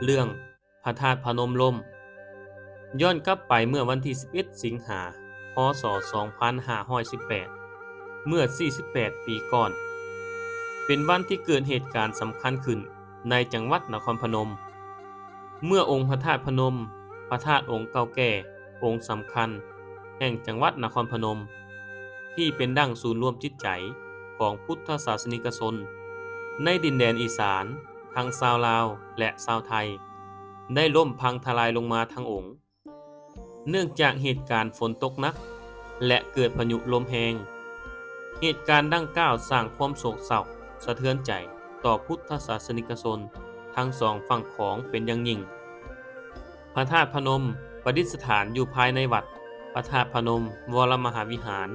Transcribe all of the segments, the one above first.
ເລື່ອງພະທາດພະນົມລົ້ມ. ຍ້ອນກັບໄປເມື່ອວັນທີສິບເອັດ ສິງຫາ ພ.ສ. ສອງພັນຫ້າຮ້ອຍສິບແປດ ເມື່ອສີ່ສິບແປດປີກ່ອນ, ເປັນວັນທີ່ເກີດເຫດການສຳຄັນຂຶ້ນໃນຈັງຫວັດນະຄອນພະນົມ ເມື່ອອົງພະທາດພະນົມ, ພະທາດອົງເກົ່າແກ່, ອົງສຳຄັນແຫ່ງຈັງຫວັດນະຄອນພະນົມ ທີ່ເປັນດັ່ງສູນລວມຈິດໃຈຂອງພຸດທະສາສະນິກະຊົນໃນດິນແດນອີສານ ທັງຊາວລາວ ແລະ ຊາວໄທ ໄດ້ລົ້ມພັງທະລາຍລົງມາທັງອົງ ເນື່ອງຈາກເຫດການຝົນຕົກໜັກ ແລະ ເກີດພາຍຸລົມແຮງ. ເຫດການດັ່ງກ່າວສ້າງຄວາມໂສກເສົ້າສະເທືອນໃຈຕໍ່ພຸດທະສາສະນິກະຊົນທັງສອງຝັ່ງຂອງເປັນຢ່າງຍິ່ງ. ພະທາດພະນົມປະດິດສະຖານຢູ່ພາຍໃນວັດພະທາດພະນົມ ວໍລະມະຫາວິຫານ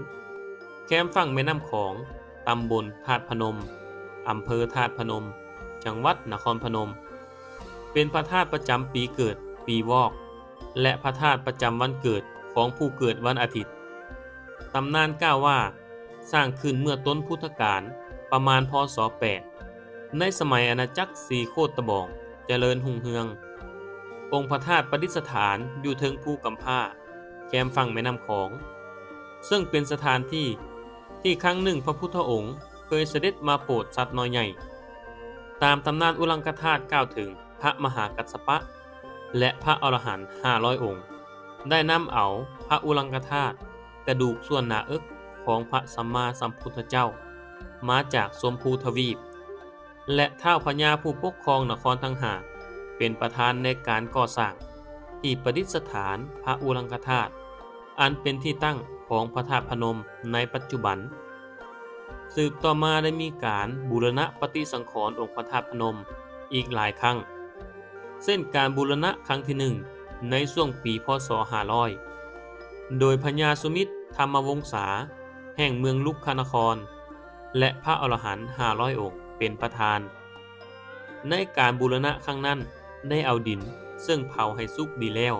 ແຄມຝັ່ງແມ່ນ້ຳຂອງ, ຕຳບົນທາດພະນົມ, ອຳເພີທາດພະນົມ, ຈັງຫວັດນະຄອນພະນົມ. ເປັນພະທາດປະຈຳປີເກີດ, ປີວອກ ແລະ ພະທາດປະຈຳວັນເກີດຂອງຜູ້ເກີດວັນອາທິດ. ຕຳນານກ່າວວ່າ ສ້າງຂຶ້ນເມື່ອຕົ້ນພຸດທະການປະມານ ພ.ສ. ແປດ ໃນສະໄໝອານາຈັກສີໂຄດຕະບອງຈະເລີນຮຸ່ງເຮືອງ. ອົງພະທາດປະດິດສະຖານຢູ່ເທິງພູກຳພ້າ ແຄມຝັ່ງແມ່ນ້ຳຂອງ, ເຊິ່ງເປັນສະຖານທີ່ ທີ່ຄັ້ງໜຶ່ງພະພຸດທະອົງເຄີຍສະເດັດມາໂປດສັດນ້ອຍໃຫຍ່. ຕາມຕຳນານອຸລັງຄະທາດກ່າວເຖິງພະມະຫາກັດສະປະ ແລະ ພະອໍລະຫັນຫ້າຮ້ອຍອົງ ໄດ້ນຳເອົາພະອຸລັງຄະທາດ ກະດູກສ່ວນໜ້າເອິກຂອງພະສຳມາສຳພຸດທະເຈົ້າ ມາຈາກຊົມພູທະວີບ ແລະ ທ້າວພະຍາຜູ້ປົກຄອງນະຄອນທັງຫ້າ ເປັນປະທານໃນການກໍ່ສ້າງທີ່ປະດິດສະຖານພະອຸລັງຄະທາດ ອັນເປັນທີ່ຕັ້ງຂອງພະທາດພະນົມໃນປັດຈຸບັນ. ສືບຕໍ່ມາໄດ້ມີການບູລະນະປະຕິສັງຂອນອົງພະທາດພະນົມອີກຫຼາຍຄັ້ງ, ເຊັ່ນ ການບູລະນະຄັ້ງທີໜຶ່ງໃນຊ່ວງປີ ພ.ສ. ຫ້າຮ້ອຍ ໂດຍພະຍາສຸມິດທຳມະວົງສາ ແຫ່ງເມືອງລຸກຄະນະຄອນ ແລະ ພະອໍລະຫັນຫ້າຮ້ອຍອົງເປັນປະທານ. ໃນການບູລະນະຄັ້ງນັ້ນ ໄດ້ເອົາດິນເຊິ່ງເຜົາໃຫ້ສຸກດີແລ້ວ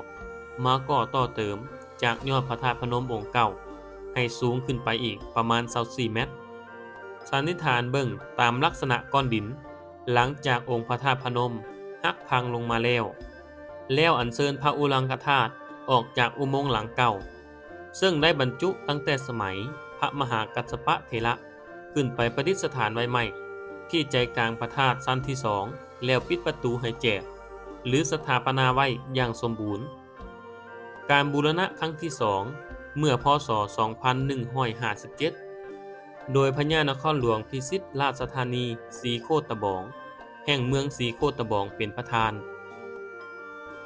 ມາກໍ່ຕໍ່ເຕີມຈາກຍອດພະທາດພະນົມອົງເກົ່າ ໃຫ້ສູງຂຶ້ນໄປອີກປະມານຊາວສີ່ແມັດ. ສັນນິຖານເບິ່ງຕາມລັກສະນະກ້ອນດິນ ຫຼັງຈາກອົງພະທາດພະນົມຫັກພັງລົງມາແລ້ວ, ແລ້ວອັນເຊີນພະອຸລັງຄະທາດອອກຈາກອຸໂມງຫຼັງເກົ່າ, ເຊິ່ງໄດ້ບັນຈຸຕັ້ງແຕ່ສະໄໝພະມະຫາກັດສະປະເຖລະ ຂຶ້ນໄປປະດິດສະຖານໄວ້ໃໝ່ທີ່ໃຈກາງພະທາດຊັ້ນທີສອງ ແລ້ວປິດປະຕູໃຫ້ແຈກ ຫຼື ສະຖາປະນາໄວ້ຢ່າງສົມບູນ. ການບູລະນະຄັ້ງທີສອງ ເມື່ອ ພ.ສ. ສອງພັນໜຶ່ງຮ້ອຍຫ້າສິບເຈັດ ໂດຍພະຍານະຄອນຫຼວງພິຊິດລາຊະທານີ ສີໂຄດຕະບອງ ແຫ່ງເມືອງສີໂຄດຕະບອງເປັນປະທານ.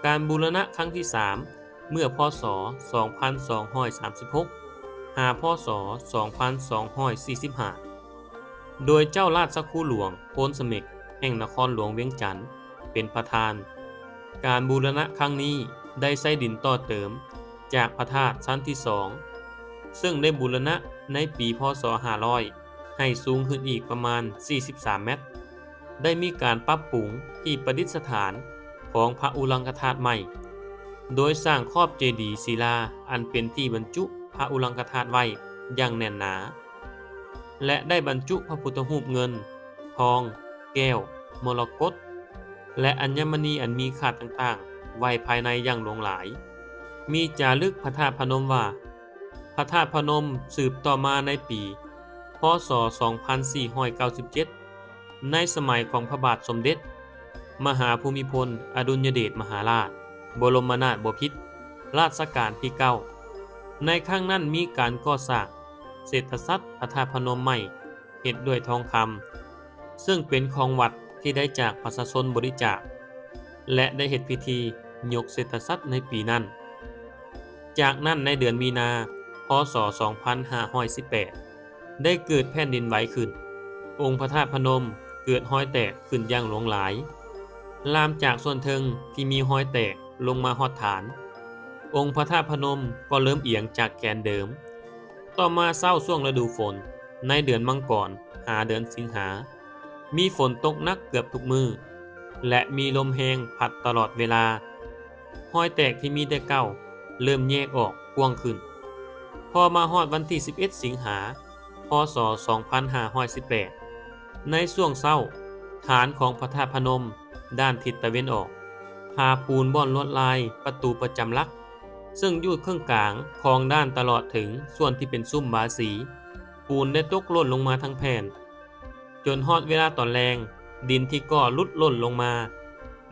ການບູລະນະຄັ້ງທີສາມ ເມື່ອ ພ.ສ. ສອງພັນສອງຮ້ອຍສາມສິບຫົກ ຫາ ພ.ສ. ສອງພັນສອງຮ້ອຍສີ່ສິບຫ້າ ໂດຍເຈົ້າລາຊະຄູຫຼວງ ໂພນສະເໝັກ ແຫ່ງນະຄອນຫຼວງວຽງຈັນ ເປັນປະທານ. ການບູລະນະຄັ້ງນີ້ໄດ້ໃຊ້ດິນຕໍ່ເຕີມຈາກພະທາດຊັ້ນທີສອງ ເຊິ່ງໄດ້ບູລະນະໃນປີ ພ.ສ. ຫ້າຮ້ອຍ ໃຫ້ສູງຂຶ້ນອີກປະມານສີ່ສິບສາມແມັດ. ໄດ້ມີການປັບປຸງທີ່ປະດິດສະຖານຂອງພະອຸລັງຄະທາດໃໝ່, ໂດຍສ້າງຂອບເຈດີສີລາອັນເປັນທີ່ບັນຈຸພະອຸລັງຄະທາດໄວ້ຢ່າງແໜ້ນໜາ ແລະ ໄດ້ບັນຈຸພະພຸດທະຮູບເງິນ, ທອງ, ແກ້ວ, ມໍລະກົດ ແລະ ອັນຍະມະນີອັນມີຄ່າຕ່າງໆ ໄວ້ພາຍໃນຢ່າງຫຼວງຫຼາຍ. ມີຈາລຶກພະທາດພະນົມວ່າ ພະທາດພະນົມສືບຕໍ່ມາໃນປີ ພ.ສ. ສອງພັນສີ່ຮ້ອຍເກົ້າສິບເຈັດ ໃນສະໄໝຂອງພະບາດສົມເດັດມະຫາພູມິພົນ ອະດຸນຍະເດດມະຫາລາດ ບໍລົມນາດບໍພິດ ລາຊະການທີເກົ້າ ໃນຄັ້ງນັ້ນມີການກໍ່ສ້າງເສດຖະສັດພະທາດພະນົມໃໝ່ ເຮັດດ້ວຍທອງຄຳ ເຊິ່ງເປັນຂອງວັດທີ່ໄດ້ຈາກປະຊາຊົນບໍລິຈາກ ແລະ ໄດ້ເຮັດພິທີຍົກເສດຖະສັດໃນປີນັ້ນ. ຈາກນັ້ນໃນເດືອນມີນາ ພ.ສ. ສອງພັນຫ້າຮ້ອຍສິບແປດ ໄດ້ເກີດແຜ່ນດິນໄຫວຂຶ້ນ. ອົງພະທາດພະນົມເກີດຮອຍແຕກຂຶ້ນຢ່າງຫຼວງຫຼາຍ. ລາມຈາກສ່ວນເທິງທີ່ມີຮອຍແຕກລົງມາຮອດຖານ, ອົງພະທາດພະນົມກໍເລີ່ມອຽງຈາກແກນເດີມ. ຕໍ່ມາເຊົ້າຊ່ວງລະດູຝົນ ໃນເດືອນມັງກອນຫາເດືອນສິງຫາ ມີຝົນຕົກໜັກເກືອບທຸກມື້ ແລະ ມີລົມແຮງພັດຕະຫຼອດເວລາ. ຮອຍແຕກທີ່ມີແຕ່ເກົ່າເລີ່ມແຍກອອກກວ້າງຂຶ້ນ. ພໍມາຮອດວັນທີສິບເອັດ ສິງຫາ ພ.ສ. ສອງພັນຫ້າຮ້ອຍສິບແປດ ໃນຊ່ວງເຊົ້າ, ຖານຂອງພະທາດພະນົມດ້ານທິດຕາເວັນອອກ ທາປູນບ່ອນລວດລາຍປະຕູປະຈຳຫຼັກ, ເຊິ່ງຢູ່ເຄິ່ງກາງຂອງດ້ານຕະຫຼອດເຖິງສ່ວນທີ່ເປັນຊຸມບາສີ. ປູນໄດ້ຕົກຫຼົ່ນລົງມາທັງແຜ່ນ, ຈົນຮອດເວລາຕອນແລງ, ດິນທີ່ກໍ່ຫຼຸດຫຼົ່ນລົງມາ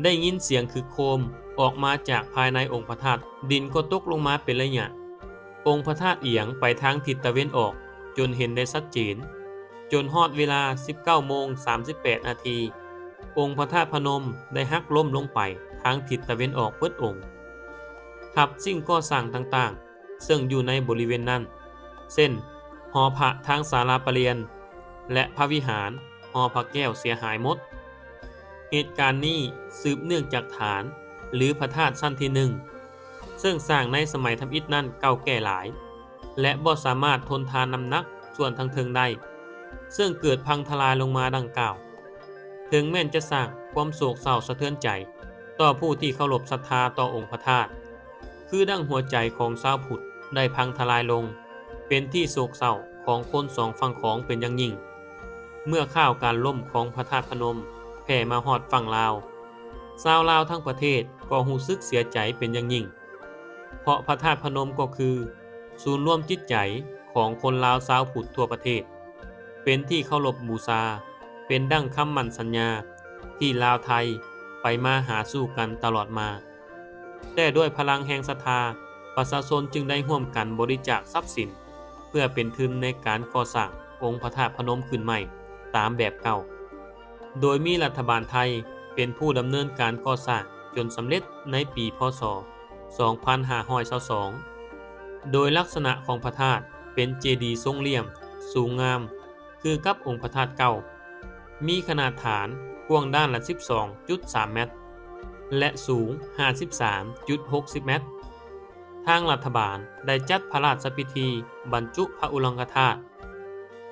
ໄດ້ຍິນສຽງຄືໂຄມອອກມາຈາກພາຍໃນອົງພະທາດ, ດິນກໍຕົກລົງມາເປັນໄລຍະ. ອົງພະທາດອຽງໄປທາງທິດຕາເວັນອອກຈົນເຫັນໄດ້ຊັດເຈນ. ຈົນຮອດເວລາສິບເກົ້າໂມງສາມສິບແປດນາທີ, ອົງພະທາດພະນົມໄດ້ຫັກລົ້ມລົງໄປທາງທິດຕາເວັນອອກເບິດອົງ. ທັບສິ່ງກໍ່ສ້າງຕ່າງໆ ເຊິ່ງຢູ່ໃນບໍລິເວນນັ້ນ ເຊັ່ນ ຫໍພະທາງສາລາປະລຽນ ແລະ ພະວິຫານຫໍພະແກ້ວເສຍຫາຍໝົດ. ເຫດການນີ້ສືບເນື່ອງຈາກຖານ ຫຼື ພະທາດຊັ້ນທີໜຶ່ງ ເຊິ່ງສ້າງໃນສະໄໝທຳອິດນັ້ນເກົ່າແກ່ຫຼາຍ ແລະ ບໍ່ສາມາດທົນທານນ້ຳໜັກສ່ວນທາງເທິງໄດ້ ເຊິ່ງເກີດພັງທະລາຍລົງມາດັ່ງກ່າວ. ເຖິງແມ່ນຈະສ້າງຄວາມໂສກເສົ້າສະເທືອນໃຈຕໍ່ຜູ້ທີ່ເຄົາລົບສັດທາຕໍ່ອົງພະທາດ, ຄືດັ່ງຫົວໃຈຂອງຊາວພຸດໄດ້ພັງທະລາຍລົງ, ເປັນທີ່ໂສກເສົ້າຂອງຄົນສອງຝັ່ງຂອງເປັນຢ່າງຍິ່ງ. ເມື່ອຂ່າວການລົ້ມຂອງພະທາດພະນົມແຜ່ມາຮອດຝັ່ງລາວ, ຊາວລາວທັງປະເທດກໍຮູ້ສຶກເສຍໃຈເປັນຢ່າງຍິ່ງ, ເພາະພະທາດພະນົມກໍຄືສູນລວມຈິດໃຈຂອງຄົນລາວຊາວພຸດທົ່ວປະເທດ, ເປັນທີ່ເຄົາລົບບູຊາ, ເປັນດັ່ງຄຳໝັ້ນສັນຍາທີ່ລາວໄທໄປມາຫາສູ່ກັນຕະຫຼອດມາ. ແຕ່ດ້ວຍພະລັງແຫ່ງສັດທາ, ປະຊາຊົນຈຶ່ງໄດ້ຮ່ວມກັນບໍລິຈາກຊັບສິນ ເພື່ອເປັນທຶນໃນການກໍ່ສ້າງອົງພະທາດພະນົມຂຶ້ນໃໝ່ຕາມແບບເກົ່າ, ໂດຍມີລັດຖະບານໄທເປັນຜູ້ດຳເນີນການກໍ່ສ້າງຈົນສຳເລັດໃນປີ ພ.ສ. ສອງພັນຫ້າຮ້ອຍຊາວສອງ ໂດຍລັກສະນະຂອງພະທາດເປັນເຈດີຊົງຫຼ່ຽມສູງງາມ ຄືກັບອົງພະທາດເກົ່າ, ມີຂະໜາດຖານກວ້າງດ້ານລະສິບສອງຈຸດສາມແມັດ ແລະ ສູງຫ້າສິບສາມຈຸດຫົກສິບແມັດ. ທາງລັດຖະບານໄດ້ຈັດພະລາຊະພິທີບັນຈຸພະອຸລັງຄະທາດ,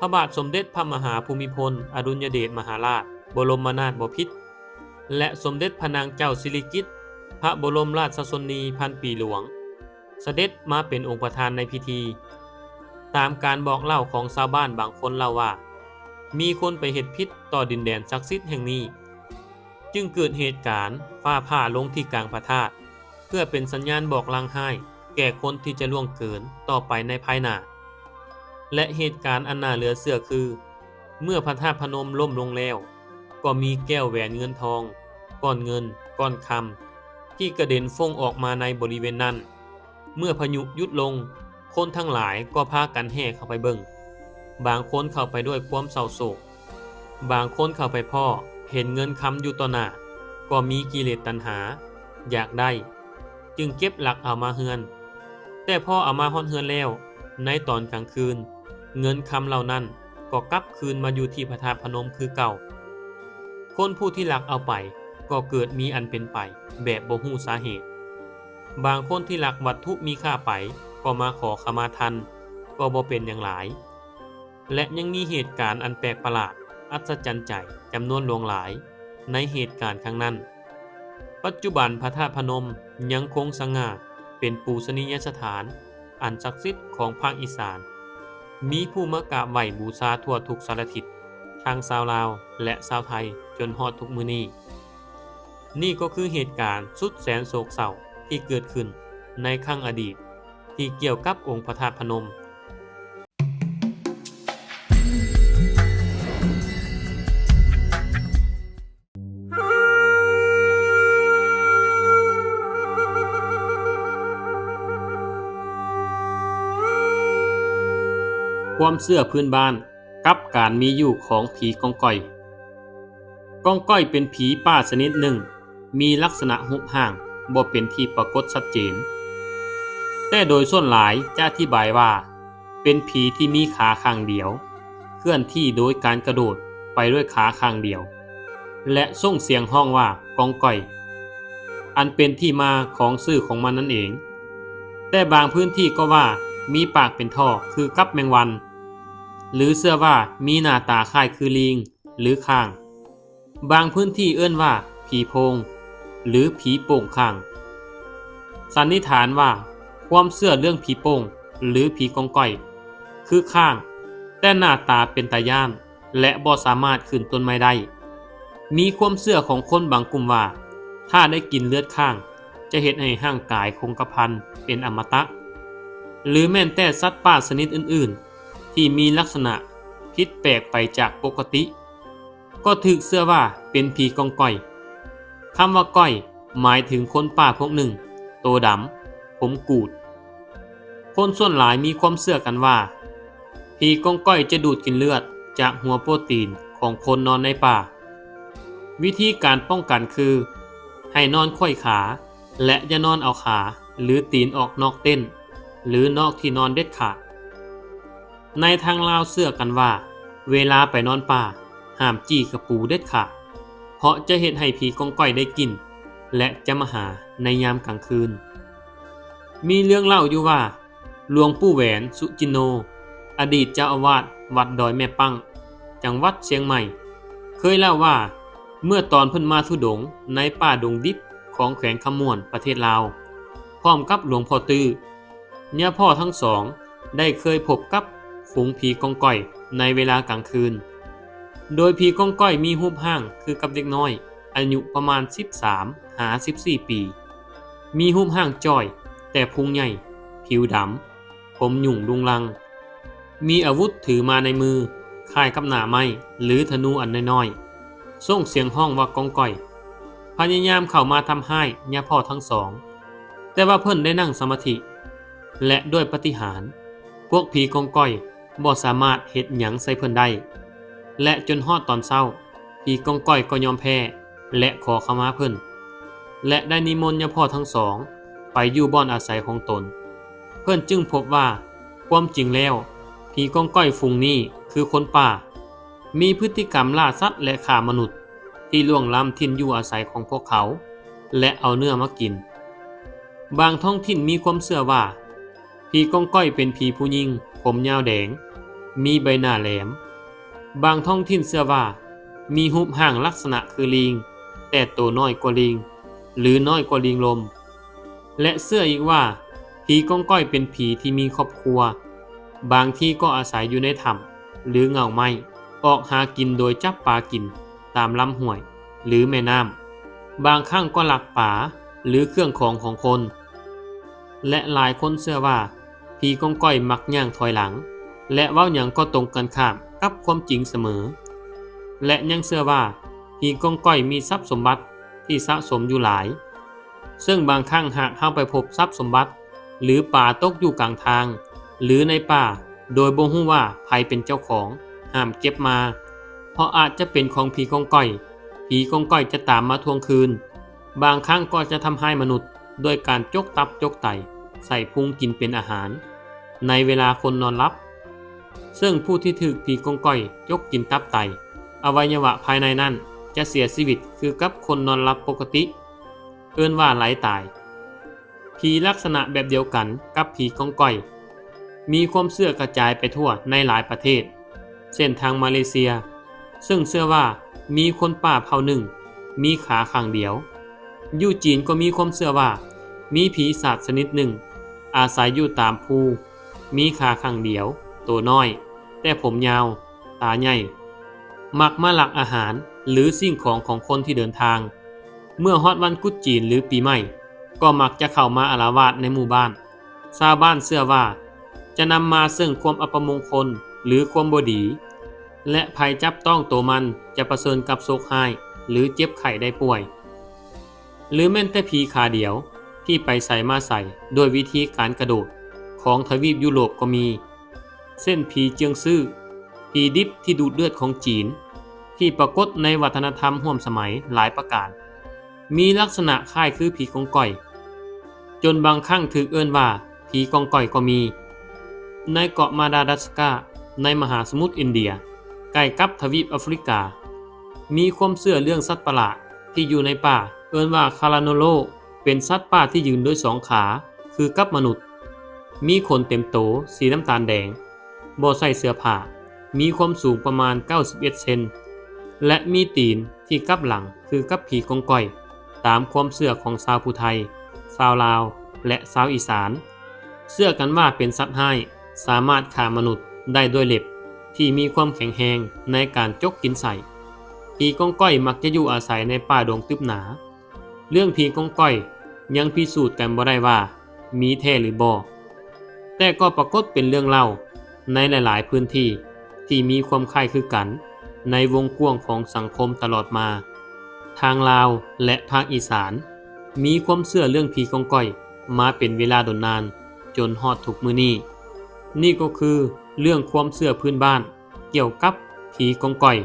ພະບາດສົມເດັດພະມະຫາພູມິພົນອະດຸນຍະເດດມະຫາລາດ ບໍລົມມະນາດບໍພິດ ແລະ ສົມເດັດພະນາງເຈົ້າສິລິກິດ ພະບໍລົມລາຊະຊົນນີພັນປີຫຼວງ ສະເດັດມາເປັນອົງປະທານໃນພິທີ. ຕາມການບອກເລົ່າຂອງຊາວບ້ານບາງຄົນເລົ່າວ່າ ມີຄົນໄປເຮັດຜິດຕໍ່ດິນແດນສັກສິດແຫ່ງນີ້, ຈຶ່ງເກີດເຫດການຟ້າຜ່າລົງທີ່ກາງພະທາດ ເພື່ອເປັນສັນຍານບອກລາງຮ້າຍແກ່ຄົນທີ່ຈະລ່ວງເກີນຕໍ່ໄປໃນພາຍໜ້າ. ແລະ ເຫດການອັນໜ້າເຫຼືອເຊື່ອຄື ເມື່ອພະທາດພະນົມລົ້ມລົງແລ້ວ, ກໍມີແກ້ວແຫວນເງິນທອງ, ກ້ອນເງິນ, ກ້ອນຄຳ ທີ່ກະເດັນຟົ້ງອອກມາໃນບໍລິເວນນັ້ນ. ເມື່ອພາຍຸຢຸດລົງ, ຄົນທັງຫຼາຍກໍພາກັນແຫ່ເຂົ້າໄປເບິ່ງ. ບາງຄົນເຂົ້າໄປດ້ວຍຄວາມເສົ້າໂສກ, ບາງຄົນເຂົ້າໄປພໍ້ເຫັນເງິນຄຳຢູ່ຕໍ່ໜ້າ, ກໍມີກິເລດຕັນຫາ, ຢາກໄດ້, ຈຶ່ງເກັບລັກເອົາມາເຮືອນ. ແຕ່ພໍເອົາມາຮອດເຮືອນແລ້ວ, ໃນຕອນກາງຄືນ, ເງິນຄຳເຫຼົ່ານັ້ນກໍກັບຄືນມາຢູ່ທີ່ພະທາດພະນົມຄືເກົ່າ. ຄົນຜູ້ທີ່ລັກເອົາໄປກໍເກີດມີອັນເປັນໄປແບບບໍ່ຮູ້ສາເຫດ. ບາງຄົນທີ່ລັກວັດຖຸມີຄ່າໄປກໍມາຂໍຂະມາທ່ານກໍບໍ່ເປັນຫຍັງຫຼາຍ. ແລະ ຍັງມີເຫດການອັນແປກປະຫຼາດ, ອັດສະຈັນໃຈ ຈຳນວນຫຼວງຫຼາຍໃນເຫດການຄັ້ງນັ້ນ. ປັດຈຸບັນພະທາດພະນົມຍັງຄົງສະຫງ່າເປັນປູຊະນີຍະສະຖານອັນສັກສິດຂອງພາກອີສານ, ມີຜູ້ມາກາບໄຫວ້ບູຊາທົ່ວທຸກສາລະທິດ, ທັງຊາວລາວ ແລະ ຊາວໄທ ຈົນຮອດທຸກມື້ນີ້. ນີ້ກໍຄືເຫດການສຸດແສນໂສກເສົ້າທີ່ເກີດຂຶ້ນໃນຄັ້ງອະດີດ ທີ່ກ່ຽວກັບອົງພະທາດພະນົມ. ຄວາມເຊື່ອພື້ນບ້ານກັບການມີຢູ່ຂອງຜີກອງກອຍ. ກອງກອຍເປັນຜີປ່າຊະນິດໜຶ່ງ ມີລັກສະນະຮູບຮ່າງບໍ່ເປັນທີ່ປາກົດຊັດເຈນ, ແຕ່ໂດຍສ່ວນຫຼາຍຈະອະທິບາຍວ່າ ເປັນຜີທີ່ມີຂາຂ້າງດຽວ, ເຄື່ອນທີ່ໂດຍການກະໂດດໄປດ້ວຍຂາຂ້າງດຽວ ແລະ ສົ່ງສຽງຮ້ອງວ່າກອງກອຍ, ອັນເປັນທີ່ມາຂອງຊື່ຂອງມັນນັ້ນເອງ. ແຕ່ບາງພື້ນທີ່ກໍວ່າມີປາກເປັນທໍ່ຄືກັບແມງວັນ, ຫຼື ເຊື່ອວ່າມີໜ້າຕາຄ້າຍຄືລີງ ຫຼື ຄ້າງ. ບາງພື້ນທີ່ເອີ້ນວ່າຜີໂພງ ຫຼື ຜີໂປ່ງຄ້າງ. ສັນນິຖານວ່າຄວາມເຊື່ອເລື່ອງຜີໂປ່ງ ຫຼື ຜີກອງກອຍ ຄືຄ້າງ, ແຕ່ໜ້າຕາເປັນຕາຢ້ານ ແລະ ບໍ່ສາມາດຂຶ້ນຕົ້ນໄມ້ໄດ້. ມີຄວາມເຊື່ອຂອງຄົນບາງກຸ່ມວ່າ ຖ້າໄດ້ກິນເລືອດຂ້າງ ຈະເຮັດໃຫ້ຮ່າງກາຍຄົງກະພັນເປັນອະມະຕະ ຫຼືແມ່ນແຕ່ສັດປ່າຊະນິດອື່ນໆ ທີ່ມີລັກສະນະຜິດແປກໄປຈາກປົກກະຕິ ກໍຖືກເຊື່ອວ່າເປັນຜີກ້ອງກ້ອຍ. ຄຳວ່າກ້ອຍ ໝາຍເຖິງຄົນປ່າພວກໜຶ່ງ ໂຕດຳ, ຜົມກູດ. ຄົນສ່ວນຫຼາຍມີຄວາມເຊື່ອກັນວ່າ ຜີກ້ອງກ້ອຍຈະດູດກິນເລືອດຈາກຫົວໂປຣຕີນຂອງຄົນນອນໃນປ່າ. ວິທີການປ້ອງກັນຄື ໃຫ້ນອນໄຂວ້ຂາ ແລະ ຢ່ານອນເອົາຂາ ຫຼື ຕີນອອກນອກເຕັນ ຫຼື ນອກທີ່ນອນເດັດຂາດ. ໃນທາງລາວເຊື່ອກັນວ່າ ເວລາໄປນອນປ່າ ຫ້າມຈີ້ກະປູເດັດຂາດ ເພາະຈະເຮັດໃຫ້ຜີກ້ອງກ້ອຍໄດ້ກິ່ນ ແລະ ຈະມາຫາໃນຍາມກາງຄືນ. ມີເລື່ອງເລົ່າຢູ່ວ່າ ຫຼວງປູ່ແຫວນ ສຸຈິນໂນ ອະດີດເຈົ້າອາວາດວັດດອຍແມ່ປັ້ງ ຈັງຫວັດຊຽງໃໝ່ ເຄີຍເລົ່າວ່າ ເມື່ອຕອນເພິ່ນມາທຸດົງໃນປ່າດົງດິບຂອງແຂວງຄຳມ່ວນ ປະເທດລາວ ພ້ອມກັບຫຼວງພໍ່ຕື້ ຍາພໍ່ທັງສອງໄດ້ເຄີຍພົບກັບຝູງຜີກ້ອງກ້ອຍໃນເວລາກາງຄືນ, ໂດຍຜີກ້ອງກ້ອຍມີຮູບຮ່າງຄືກັບເດັກນ້ອຍອາຍຸປະມານສິບສາມຫາສິບສີ່ປີ, ມີຮູບຮ່າງຈ້ອຍແຕ່ພຸງໃຫຍ່, ຜິວດຳ, ຜົມຫຍຸ້ງລຸງລັງ, ມີອາວຸດຖືມາໃນມືຄ້າຍກັບໜ້າໄມ້ ຫຼື ທະນູອັນນ້ອຍໆ, ສົ່ງສຽງຮ້ອງວ່າກ້ອງກ້ອຍ, ພະຍາຍາມເຂົ້າມາທຳຮ້າຍຍາພໍ່ທັງສອງ, ແຕ່ວ່າເພິ່ນໄດ້ນັ່ງສະມາທິ ແລະ ດ້ວຍປາຕິຫານ, ພວກຜີກ້ອງກ້ອຍບໍ່ສາມາດເຮັດຫຍັງໃສ່ເພິ່ນໄດ້ ແລະ ຈົນຮອດຕອນເຊົ້າ, ຜີກ້ອງກ້ອຍກໍຍອມແພ້ ແລະ ຂໍຂະມາເພິ່ນ ແລະ ໄດ້ນິມົນຍາພໍ່ທັງສອງໄປຢູ່ບ່ອນອາໄສຂອງຕົນ. ເພິ່ນຈຶ່ງພົບວ່າ ຄວາມຈິງແລ້ວ, ຜີກ້ອງກ້ອຍຝູງນີ້ຄືຄົນປ່າ, ມີພຶດຕິກຳລ່າສັດ ແລະ ຂ້າມະນຸດ ທີ່ລ່ວງລ້ຳຖິ່ນຢູ່ອາໄສຂອງພວກເຂົາ ແລະ ເອົາເນື້ອມາກິນ. ບາງທ້ອງຖິ່ນມີຄວາມເຊື່ອວ່າ ຜີກ້ອງກ້ອຍເປັນຜີຜູ້ຍິງ ຜົມຍາວແດງ, ມີໃບໜ້າແຫຼມ. ບາງທ້ອງຖິ່ນເຊື່ອວ່າ ມີຮູບຮ່າງລັກສະນະຄືລີງ, ແຕ່ໂຕນ້ອຍກວ່າລີງ ຫຼື ນ້ອຍກວ່າລີງລົມ. ແລະ ເຊື່ອອີກວ່າ ຜີກ້ອງກ້ອຍເປັນຜີທີ່ມີຄອບຄົວ, ບາງທີກໍອາໄສຢູ່ໃນຖ້ຳ ຫຼື ເຫງົ້າໄມ້, ອອກຫາກິນໂດຍຈັບປາກິນຕາມລຳຫ້ວຍ ຫຼື ແມ່ນ້ຳ, ບາງຄັ້ງກໍລັກປາ ຫຼື ເຄື່ອງຂອງຂອງຄົນ. ແລະ ຫຼາຍຄົນເຊື່ອວ່າ ຜີກ້ອງກ້ອຍມັກຍ່າງຖອຍຫຼັງ ແລະ ເວົ້າຫຍັງກໍຕົງກັນຂ້າມກັບຄວາມຈິງສະເໝີ ແລະ ຍັງເຊື່ອວ່າ ຜີກ້ອງກ້ອຍມີຊັບສົມບັດທີ່ສະສົມຢູ່ຫຼາຍ, ເຊິ່ງບາງຄັ້ງຫາກເຮົາໄປພົບຊັບສົມບັດ ຫຼື ປາຕົກຢູ່ກາງທາງ ຫຼື ໃນປ່າ ໂດຍບໍ່ຮູ້ວ່າໃຜເປັນເຈົ້າຂອງ, ຫ້າມເກັບມາ, ເພາະອາດຈະເປັນຂອງຜີກ້ອງກ້ອຍ, ຜີກ້ອງກ້ອຍຈະຕາມມາທວງຄືນ. ບາງຄັ້ງກໍຈະທຳຮ້າຍມະນຸດດ້ວຍການຈົກຕັບຈົກໄຕໃສ່ພຸງກິນເປັນອາຫານ ໃນເວລາຄົນນອນຫຼັບ, ເຊິ່ງຜູ້ທີ່ຖືກຜີກ້ອງກ້ອຍຈົກກິນຕັບໄຕ, ອະໄວຍະວະພາຍໃນນັ້ນຈະເສຍຊີວິດຄືກັບຄົນນອນຫຼັບປົກກະຕິ, ເອີ້ນວ່າໄຫຼຕາຍ. ຜີລັກສະນະແບບດຽວກັນກັບຜີກ້ອງກ້ອຍ ມີຄວາມເຊື່ອກະຈາຍໄປທົ່ວໃນຫຼາຍປະເທດ ເຊັ່ນທາງມາເລເຊຍ ເຊິ່ງເຊື່ອວ່າມີຄົນປ່າເຜົ່າໜຶ່ງມີຂາຂ້າງດຽວ. ຢູ່ຈີນກໍມີຄວາມເຊື່ອວ່າມີຜີສາດຊະນິດໜຶ່ງອາໄສຢູ່ຕາມພູ, ມີຂາຂ້າງດຽວ, ໂຕນ້ອຍ, ແຕ່ຜົມຍາວ, ຕາໃຫຍ່, ມັກມາລັກອາຫານ ຫຼື ສິ່ງຂອງຂອງຄົນທີ່ເດີນທາງ. ເມື່ອຮອດວັນກຸດຈີນ ຫຼື ປີໃໝ່ ກໍມັກຈະເຂົ້າມາອາລະວາດໃນໝູ່ບ້ານ. ຊາວບ້ານເຊື່ອວ່າຈະນຳມາເຊິ່ງຄວາມອັບປະມົງຄົນ ຫຼື ຄວາມບໍ່ດີ ແລະ ໃຜຈັບຕ້ອງໂຕມັນຈະປະເຊີນກັບໂຊກຮ້າຍ ຫຼື ເຈັບໄຂ້ໄດ້ປ່ວຍ. ຫຼື ແມ່ນແຕ່ຜີຂາດຽວທີ່ໄປໃສມາໃສດ້ວຍວິທີການກະໂດດຂອງທະວີບຢູໂຣບກໍມີ, ເຊັ່ນ ຜີເຈືອງຊື່, ຜີດິບທີ່ດູດເລືອດຂອງຈີນ, ທີ່ປາກົດໃນວັດທະນະທຳຮ່ວມສະໄໝຫຼາຍປະການ, ມີລັກສະນະຄ້າຍຄືຜີກ້ອງກ້ອຍ, ຈົນບາງຄັ້ງຖືກເອີ້ນວ່າຜີກ້ອງກ້ອຍກໍມີ. ໃນເກາະມາດາກັສກາ ໃນມະຫາສະໝຸດອິນເດຍ, ໃກ້ກັບທະວີບອາຟຣິກາ, ມີຄວາມເຊື່ອເລື່ອງສັດປະຫຼາດທີ່ຢູ່ໃນປ່າ ເອີ້ນວ່າຄາລາໂນໂລ ເປັນສັດປ່າທີ່ຢືນດ້ວຍສອງຂາ ຄືກັບມະນຸດ, ມີຂົນເຕັມໂຕ ສີນ້ຳຕານແດງ, ບໍ່ໃສ່ເສື້ອຜ້າ, ມີຄວາມສູງປະມານເກົ້າສິບເອັດເຊັນ ແລະ ມີຕີນທີ່ກັບຫຼັງຄືກັບຜີກ້ອງກ້ອຍ, ຕາມຄວາມເຊື່ອຂອງຊາວຜູ້ໄທ, ຊາວລາວ ແລະ ຊາວອີສານ. ເຊື່ອກັນວ່າເປັນສັດຮ້າຍ, ສາມາດຂ້າມະນຸດໄດ້ດ້ວຍເລັບທີ່ມີຄວາມແຂງແຮງໃນການຈົກກິນໄສ້. ຜີກ້ອງກ້ອຍມັກຈະຢູ່ອາໄສໃນປ່າດົງຕຶບໜາ, ເລື່ອງຜີກອງກອຍຍັງພິສູດກັນບໍ່ໄດ້ວ່າມີແທ້ຫຼືບໍ່, ແຕ່ກໍປາກົດເປັນເລື່ອງເລົ່າໃນຫຼາຍໆພື້ນທີ່ທີ່ມີຄວາມຄ້າຍຄືກັນໃນວົງກວ້າງຂອງສັງຄົມຕະຫຼອດມາ. ທາງລາວ ແລະ ພາກອີສານ ມີຄວາມເຊື່ອເລື່ອງຜີກອງກອຍມາເປັນເວລາດົນນານຈົນຮອດທຸກມື້ນີ້. ນີ້ກໍຄືເລື່ອງຄວາມເຊື່ອພື້ນບ້ານ ກ່ຽວກັບຜີກອງກອຍ.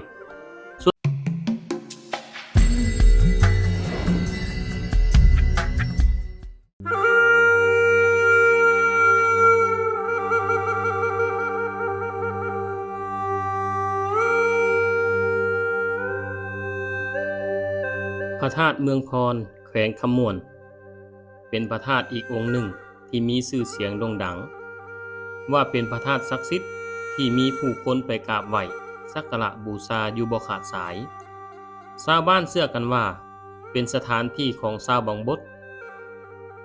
ພະທາດເມືອງພອນ ແຂວງຄຳມ່ວນ ເປັນພະທາດອີກອົງໜຶ່ງ ທີ່ມີຊື່ສຽງໂດ່ງດັງວ່າເປັນພະທາດສັກສິດທີ່ມີຜູ້ຄົນໄປກາບໄຫວ້ສັກກາລະບູຊາຢູ່ບໍ່ຂາດສາຍ. ຊາວບ້ານເຊື່ອກັນວ່າເປັນສະຖານທີ່ຂອງຊາວບັງບົດ.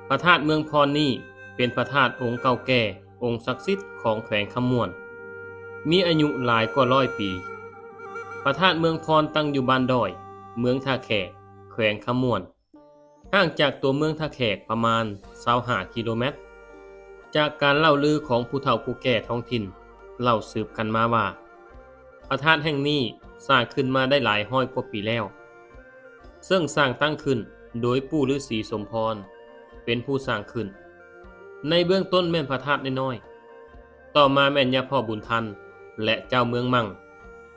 ພະທາດເມືອງພອນນີ້ເປັນພະທາດອົງເກົ່າແກ່, ອົງສັກສິດຂອງແຂວງຄຳມ່ວນ, ມີອາຍຸຫຼາຍກວ່າຮ້ອຍປີ. ພະທາດເມືອງພອນຕັ້ງຢູ່ບ້ານດ້ອຍ, ເມືອງທ່າແຂກ, ແຂວງຄຳມ່ວນ. ຫ່າງຈາກຕົວເມືອງທ່າແຂກປະມານຊາວຫ້າກິໂລແມັດ. ຈາກການເລົ່າລືຂອງຜູ້ເຖົ້າຜູ້ແກ່ທ້ອງຖິ່ນເລົ່າສືບກັນມາວ່າ ພະທາດແຫ່ງນີ້ສ້າງຂຶ້ນມາໄດ້ຫຼາຍຮ້ອຍກວ່າປີແລ້ວ, ເຊິ່ງສ້າງຕັ້ງຂຶ້ນໂດຍປູ່ລືສີສົມພອນເປັນຜູ້ສ້າງຂຶ້ນ. ໃນເບື້ອງຕົ້ນແມ່ນພະທາດນ້ອຍໆ, ຕໍ່ມາແມ່ນຍາພໍ່ບຸນທັນ ແລະ ເຈົ້າເມືອງມັ່ງ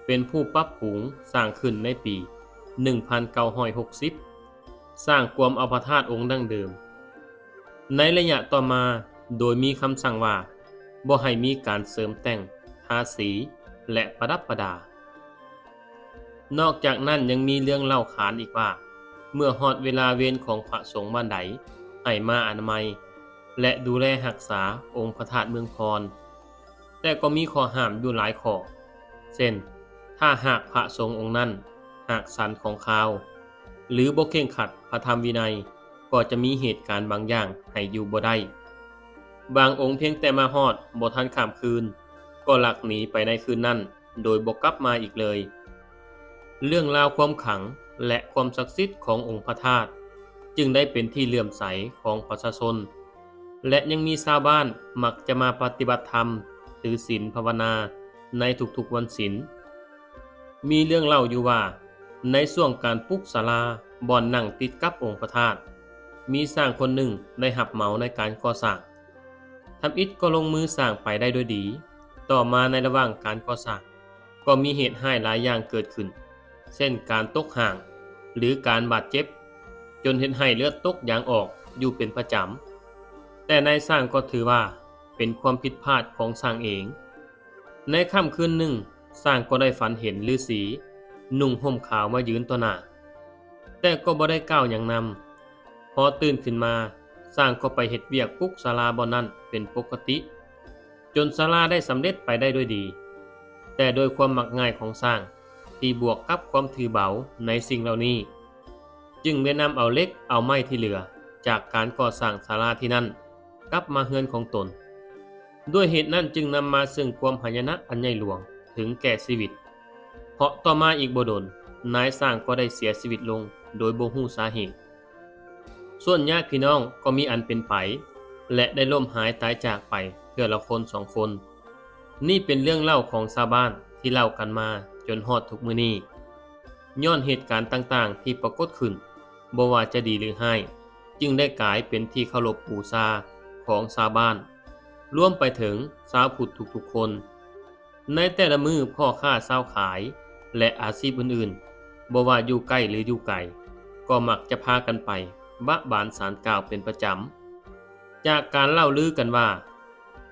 ເປັນຜູ້ປັບປຸງສ້າງຂຶ້ນໃນປີໜຶ່ງພັນເກົ້າຮ້ອຍຫົກສິບ. ສ້າງກວມເອົາພະທາດອົງດັ້ງເດີມ. ໃນໄລຍະຕໍ່ມາ ໂດຍມີຄຳສັ່ງວ່າບໍ່ໃຫ້ມີການເສີມແຕ່ງ, ທາສີ ແລະ ປະດັບປະດາ. ນອກຈາກນັ້ນຍັງມີເລື່ອງເລົ່າຂານອີກວ່າ ເມື່ອຮອດເວລາເວນຂອງພະສົງບ້ານໃດ ໃຫ້ມາອະນາໄມ ແລະ ດູແລຮັກສາອົງພະທາດເມືອງພອນ. ແຕ່ກໍມີຂໍ້ຫ້າມຢູ່ຫຼາຍຂໍ້ ເຊັ່ນ ຖ້າຫາກພະສົງອົງນັ້ນຫາກສັນຂອງຄາວ ຫຼື ບໍ່ເຄັ່ງຄັດພະທຳວິໄນ ກໍຈະມີເຫດການບາງຢ່າງໃຫ້ຢູ່ບໍ່ໄດ້. ບາງອົງພຽງແຕ່ມາຮອດບໍ່ທັນຂ້າມຄືນ ກໍລັກໜີໄປໃນຄືນນັ້ນໂດຍບໍ່ກັບມາອີກເລີຍ. ເລື່ອງລາວຄວາມຂລັງ ແລະ ຄວາມສັກສິດຂອງອົງພະທາດ ຈຶ່ງໄດ້ເປັນທີ່ເຫຼື້ອມໃສຂອງປະຊາຊົນ ແລະ ຍັງມີຊາວບ້ານມັກຈະມາປະຕິບັດທຳ, ຖືສິນພາວະນາໃນທຸກໆວັນສິນ. ມີເລື່ອງເລົ່າຢູ່ວ່າ ໃນຊ່ວງການປຸກສາລາບ່ອນນັ່ງຕິດກັບອົງພະທາດ, ມີຊ່າງຄົນໜຶ່ງໄດ້ຮັບເໝົາໃນການກໍ່ສ້າງ. ທຳອິດກໍລົງມືສ້າງໄປໄດ້ດ້ວຍດີ. ຕໍ່ມາໃນລະຫວ່າງການກໍ່ສ້າງ ກໍມີເຫດຮ້າຍຫຼາຍຢ່າງເກີດຂຶ້ນ ເຊັ່ນ ການຕົກຮ່າງ ຫຼື ການບາດເຈັບ ຈົນເຮັດໃຫ້ເລືອດຕົກຢາງອອກຢູ່ເປັນປະຈຳ. ແຕ່ນາຍຊ່າງກໍຖືວ່າເປັນຄວາມຜິດພາດຂອງຊ່າງເອງ. ໃນຄ່ຳຄືນໜຶ່ງ, ຊ່າງກໍໄດ້ຝັນເຫັນລືສີນຸ່ງຫົ່ມຂາວມາຢືນຕໍ່ໜ້າ, ແຕ່ກໍບໍ່ໄດ້ກ່າວຫຍັງນຳ. ພໍຕື່ນຂຶ້ນມາ, ຊ່າງກໍໄປເຮັດວຽກປຸກສາລາບ່ອນນັ້ນເປັນປົກກະຕິ. ຈົນສາລາໄດ້ສຳເລັດໄປໄດ້ດ້ວຍດີ. ແຕ່ໂດຍຄວາມມັກງ່າຍຂອງຊ່າງ ທີ່ບວກກັບຄວາມຖືເບົາໃນສິ່ງເຫຼົ່ານີ້, ຈຶ່ງໄດ້ນຳເອົາເຫຼັກເອົາໄມ້ທີ່ເຫຼືອຈາກການກໍ່ສ້າງສາລາທີ່ນັ້ນກັບມາເຮືອນຂອງຕົນ. ດ້ວຍເຫດນັ້ນຈຶ່ງນຳມາເຊິ່ງຄວາມຫາຍະນະອັນໃຫຍ່ຫຼວງເຖິງແກ່ຊີວິດ, ເພາະຕໍ່ມາອີກບໍ່ດົນ, ນາຍຊ່າງກໍໄດ້ເສຍຊີວິດລົງໂດຍບໍ່ຮູ້ສາເຫດ. ສ່ວນຍາດພີ່ນ້ອງກໍມີອັນເປັນໄປ ແລະ ໄດ້ລົ້ມຫາຍຕາຍຈາກໄປເທື່ອລະຄົນສອງຄົນ. ນີ້ເປັນເລື່ອງເລົ່າຂອງຊາວບ້ານທີ່ເລົ່າກັນມາຈົນຮອດທຸກມື້ນີ້. ຍ້ອນເຫດການຕ່າງໆທີ່ປາກົດຂຶ້ນ, ບໍ່ວ່າຈະດີຫຼືຮ້າຍ, ຈຶ່ງໄດ້ກາຍເປັນທີ່ເຄົາລົບບູຊາຂອງຊາວບ້ານ, ລວມໄປເຖິງຊາວພຸດທຸກໆຄົນ. ໃນແຕ່ລະມື້, ພໍ່ຄ້າຊາວຂາຍ ແລະ ອາຊີບອື່ນໆ, ບໍ່ວ່າຢູ່ໃກ້ ຫຼື ຢູ່ໄກ, ກໍມັກຈະພາກັນໄປບະບານສານກ່າວເປັນປະຈຳ. ຈາກການເລົ່າລືກັນວ່າ,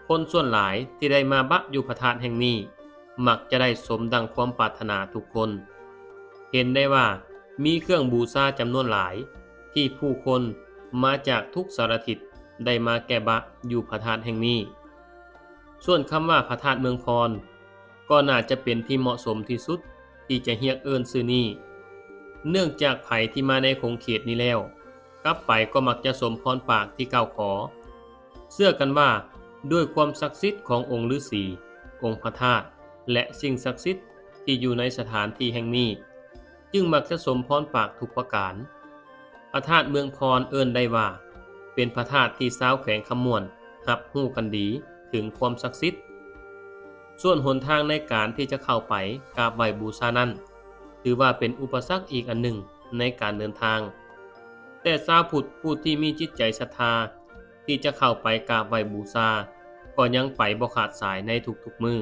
ຄົນສ່ວນຫຼາຍທີ່ໄດ້ມາບະຢູ່ພະທາດແຫ່ງນີ້ ມັກຈະໄດ້ສົມດັ່ງຄວາມປາດຖະໜາທຸກຄົນ. ເຫັນໄດ້ວ່າມີເຄື່ອງບູຊາຈຳນວນຫຼາຍ ທີ່ຜູ້ຄົນມາຈາກທຸກສາລະທິດໄດ້ມາແກ່ບະຢູ່ພະທາດແຫ່ງນີ້. ສ່ວນຄຳວ່າພະທາດເມືອງພອນ ກໍໜ້າຈະເປັນທີ່ເໝາະສົມທີ່ສຸດທີ່ຈະຮຽກເອີ້ນຊື່ນີ້, ເນື່ອງຈາກໃຜທີ່ມາໃນຂົງເຂດນີ້ແລ້ວ ກັບໄປກໍມັກຈະສົມພອນປາກທີ່ກ່າວຂໍ. ເຊື່ອກັນວ່າດ້ວຍຄວາມສັກສິດຂອງອົງລືສີ, ອົງພະທາດ ແລະ ສິ່ງສັກສິດທີ່ຢູ່ໃນສະຖານທີ່ແຫ່ງນີ້, ຈຶ່ງມັກຈະສົມພອນປາກທຸກປະການ. ພ ະທາດເມືອງພອນເອີ້ນໄດ້ວ່າ ເປັນພະທາດທີ່ຊາວແຂວງຄຳມ່ວນຮັບຮູ້ກັນດີເຖິງຄວາມສັກສິດ. ສ່ວນຫົນທາງໃນການທີ່ຈະເຂົ້າໄປກາບໄຫວ້ບູຊານັ້ນ ຖືວ່າເປັນອຸປະສັກອີກອັນໜຶ່ງໃນການເດີນທາງ. ແຕ່ຊາວພຸດຜູ້ທີ່ມີຈິດໃຈສັດທາທີ່ຈະເຂົ້າໄປກາບໄຫວ້ບູຊາ ກໍຍັງໄປບໍ່ຂາດສາຍໃນທຸກໆມື້.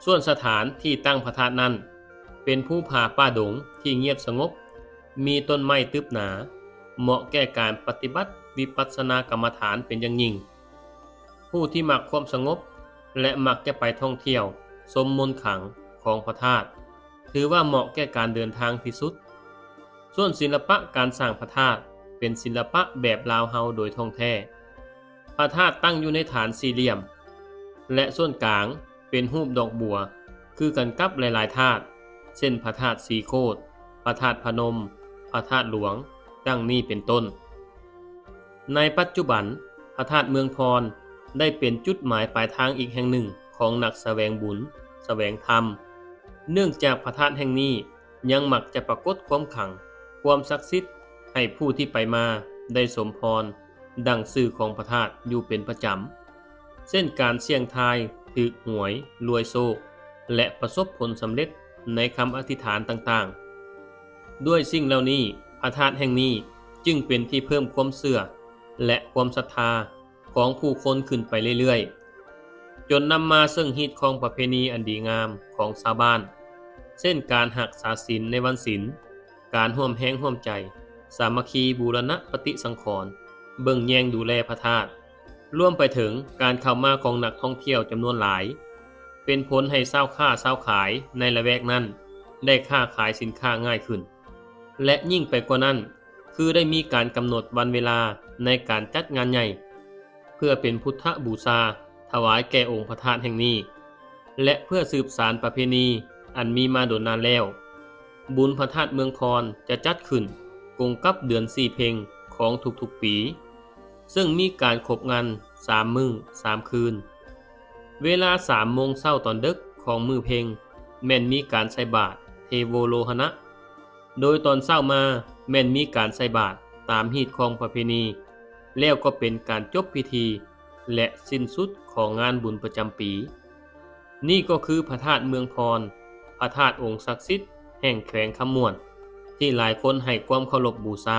ສ່ວນສະຖານທີ່ຕັ້ງພະທາດນັ້ນ ເປັນພູຜາປ່າດົງທີ່ງຽບສະຫງົບ, ມີຕົ້ນໄມ້ຕຶບໜາ, ເໝາະແກ່ການປະຕິບັດວິປັດສະນາກຳມະຖານເປັນຢ່າງຍິ່ງ. ຜູ້ທີ່ມັກຄວາມສະຫງົບ ແລະ ມັກຈະໄປທ່ອງທ່ຽວຊົມມົນຄັງຂອງພະທາດ ຖືວ່າເໝາະແກ່ການເດີນທາງທີ່ສຸດ. ສ່ວນສິລະປະການສ້າງພະທາດ ເປັນສິລະປະແບບລາວເຮົາໂດຍທ່ອງແທ້. ພະທາດຕັ້ງຢູ່ໃນຖານສີ່ຫຼ່ຽມ ແລະ ສ່ວນກາງເປັນຮູບດອກບົວ ຄືກັນກັບຫຼາຍໆທາດ ເຊັ່ນ ພະທາດສີໂຄດ, ພະທາດພະນົມ, ພະທາດຫຼວງ ດັ່ງນີ້ເປັນຕົ້ນ. ໃນປັດຈຸບັນ, ພະທາດເມືອງພອນໄດ້ເປັນຈຸດໝາຍປາຍທາງອີກແຫ່ງໜຶ່ງຂອງນັກສະແຫວງບຸນ, ສະແຫວງທຳ, ເນື່ອງຈາກພະທາດແຫ່ງນີ້ ຍັງມັກຈະປາກົດຄວາມຂລັງ, ຄວາມສັກສິດໃຫ້ຜູ້ທີ່ໄປມາໄດ້ສົມພອນ ດັ່ງຊື່ຂອງພະທາດຢູ່ເປັນປະຈຳ, ເຊັ່ນ ການສ່ຽງທາຍ, ຖືກຫວຍ, ລວຍໂຊກ ແລະ ປະສົບຜົນສຳເລັດໃນຄຳອະທິຖານຕ່າງໆ. ດ້ວຍສິ່ງເຫຼົ່ານີ້, ພະທາດແຫ່ງນີ້ຈຶ່ງເປັນທີ່ເພີ່ມຄວາມເຊື່ອ ແລະ ຄວາມສັດທາ ຂອງຜູ້ຄົນຂຶ້ນໄປເລື້ອຍໆ, ຈົນນຳມາເຊິ່ງຮີດຄອງປະເພນີອັນດີງາມຂອງຊາວບ້ານ, ເຊັ່ນ ການຮັກສາສິນໃນວັນສິນ, ການຮ່ວມແຮງຮ່ວມໃຈ, ສາມັກຄີບູລະນະປະຕິສັງຂອນ, ເບິ່ງແຍງດູແລພະທາດ, ລວມໄປເຖິງການເຂົ້າມາຂອງນັກທ່ອງທ່ຽວຈຳນວນຫຼາຍ, ເປັນຜົນໃຫ້ຊາວຄ້າຊາວຂາຍໃນລະແວກນັ້ນໄດ້ຄ້າຂາຍສິນຄ້າງ່າຍຂຶ້ນ ແລະ ຍິ່ງໄປກວ່ານັ້ນ ຄືໄດ້ມີການກຳນົດວັນເວລາໃນການຈັດງານໃຫຍ່ ເພື່ອເປັນພຸດທະບູຊາຖວາຍແກ່ອົງພະທາດແຫ່ງນີ້ ແລະ ເພື່ອສືບສານປະເພນີອັນມີມາດົນນານແລ້ວ. ບຸນພະທາດເມືອງພອນຈະຈັດຂຶ້ນກົງກັບເດືອນສີ່ເພັງຂອງທຸກໆປີ, ເຊິ່ງມີການຄົບງານສາມມື້ສາມຄືນ. ເວລາສາມໂມງເຊົ້າຕອນເດິກຂອງມື້ເພັງ ແມ່ນມີການໃສ່ບາດເທໂວໂລຫະນະ. ໂດຍຕອນເຊົ້າມາແມ່ນມີການໃສ່ບາດຕາມຮີດຄອງປະເພນີ, ແລ້ວກໍເປັນການຈົບພິທີ ແລະ ສິ້ນສຸດຂອງງານບຸນປະຈຳປີ. ນີ້ກໍຄືພະທາດເມືອງພອນ, ພະທາດອົງສັກສິດແຫ່ງແຂວງຄຳມ່ວນ ທີ່ຫຼາຍຄົນໃຫ້ຄວາມເຄົາລົບບູຊາ